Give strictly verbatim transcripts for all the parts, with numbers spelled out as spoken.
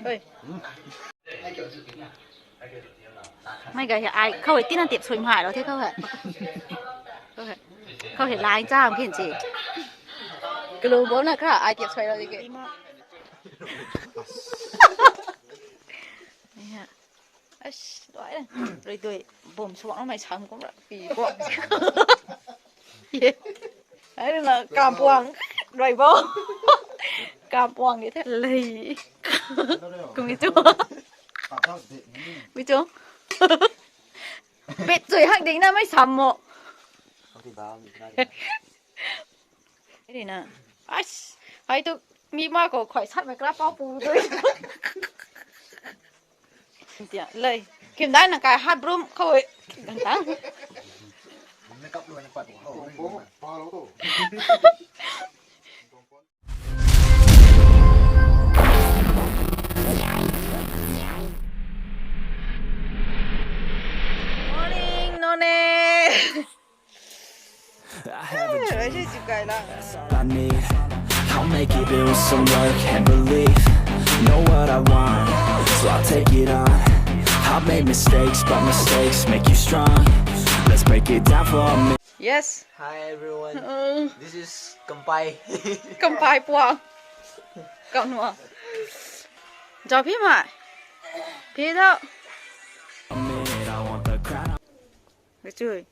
Oi. Mei gay hei ai khou hei tina tip sui mai lo the khou hei. Khou hei. Khou hei lai cham khin chi. Kalu bo na kha ai tip sui lo di ke. Ash, doi. Rui dui bum suang mei sam kum ra pi bo. Ye. Ai na kampuang. Rui bo. Kampuang ni the lei. Kum ni chu. Mi chu. Pet chui hak ding na mei sam mo. Ni na. Ash, hai tu mi ma khou khoi sat mei kra pau pu tu. Tia lei. Kim dai na kai hat broom khou. Gan tang. Morning, Noney. I have a dream. I need. I'll make it with some work and belief. Know what I want, so I'll take it on. I've made mistakes, but mistakes make you strong. Let's break it down for a minute. Yes. Hi everyone. This is Kampai. Kampai puang. Kau nuang. Jao phi mai. Phi tho. A minute, I want the crown. Gachui.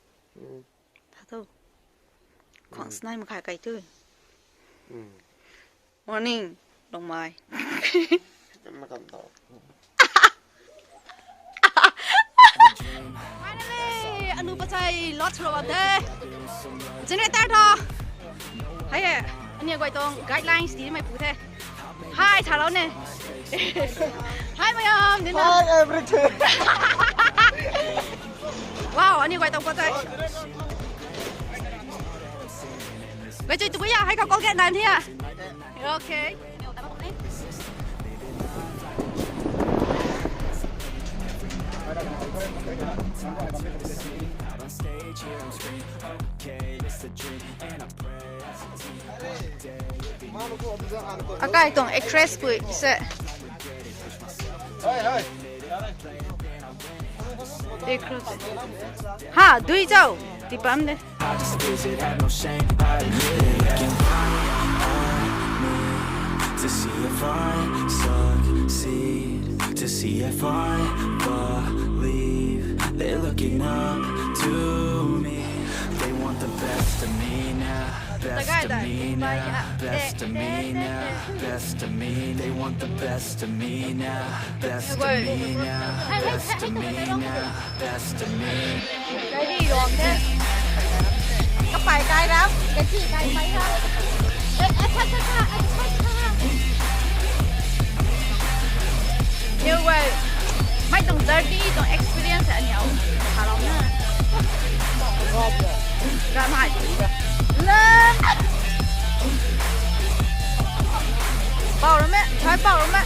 Tha tho. Khwang snai makhai kai tu. Morning, Lungmai. Finally, anu pachai lot sura bam the. Generator tho. Hai he, ani guay tuang guidelines ti mei pu the. Hi, hello ne. Hi, mayam, din na. Hi, everything. Wow, ani guay tuang pachai. Gachui tu ya, hai ka Colgate nan hi ya. Okay. Akai tuang actress pui se. Ha, dui chau. Tipam de. I just visit, have no shame, I admit it. Looking right at me to see if I succeed, to see if I believe. They're looking up to me. They want the best of me now, best of me now, best of me now, best of me. They want the best of me now, best of me now, best of me now, best of me. Ready, wrong the. Kapai kai ra, kachi kai pai ra. Eh, acha, acha, acha, acha, acha. New way. Mei tuang journey tuang experience aniu. Hello na. Ramai. Pau ram e, thai pau ram e.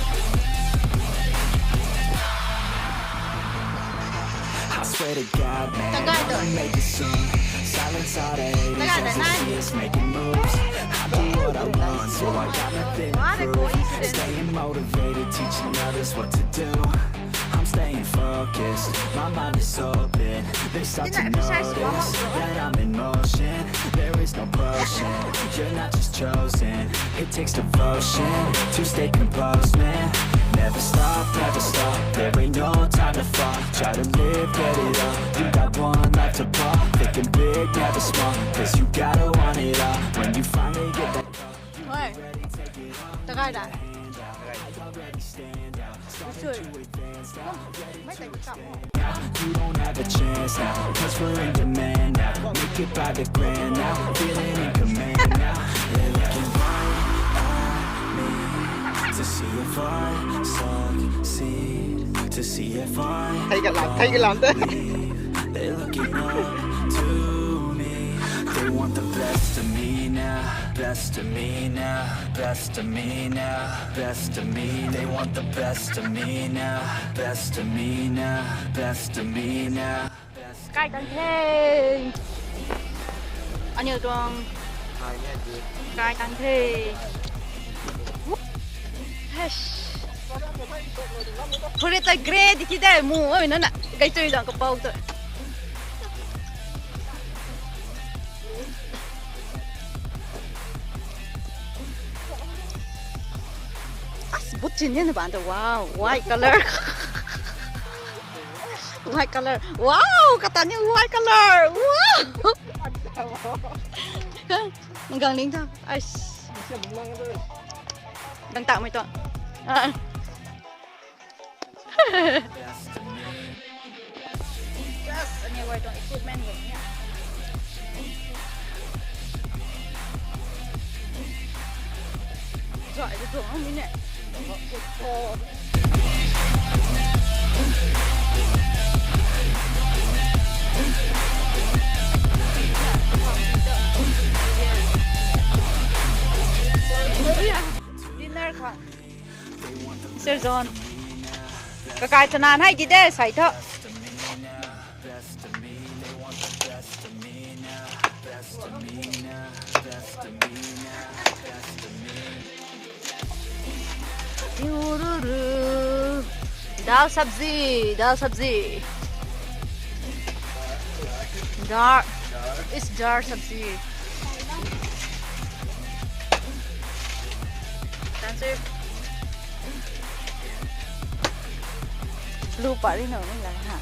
I swear to God, man, I'ma make it soon. Silence all the haters, they should see us making moves. I do what I want, so I got nothing to prove. Staying motivated, teaching others what to do. I'm staying focused, my mind is open. They start to notice that I'm in motion. There is no potion, you're not just chosen. It takes devotion to stay composed, man. Never stop, never stop, there ain't no time to fall. Try to live, get it up, you got one life to pop. Thinking big, never small, 'cause you gotta want it all. When you finally get that call, you be ready, take it on. Takai da. Already stand out, starting to advance now. You don't have a chance now, 'cause we're in demand now. Make it by the grand now, feeling in command now. They're looking right at me to see if I succeed, to see if I believe. They're looking up to me. They want the best of me now, best of me now, best of me now, best of me. They want the best of me now, best of me now, best of me now. Kai tang the. Aniu tuang. Kai tang the. Phure ta grey di ki de mu oi na na. Gai chui dang ka pau ta. As, but chin ni na ban ta, wow, white color. White color. Wow, kata ni white color. Wow. Manggang ning ta. Ais. Dang tak mai to. Ah. Yes, ani guay tuang equipment guay ni. Zai de tuang mi ne. Dinner kha. Sir John. Kakai chana nai di de, sai tho. Dal sabzi, dal sabzi. Jar, it's jar sabzi. Tan sir. Lu pari no ni la ha.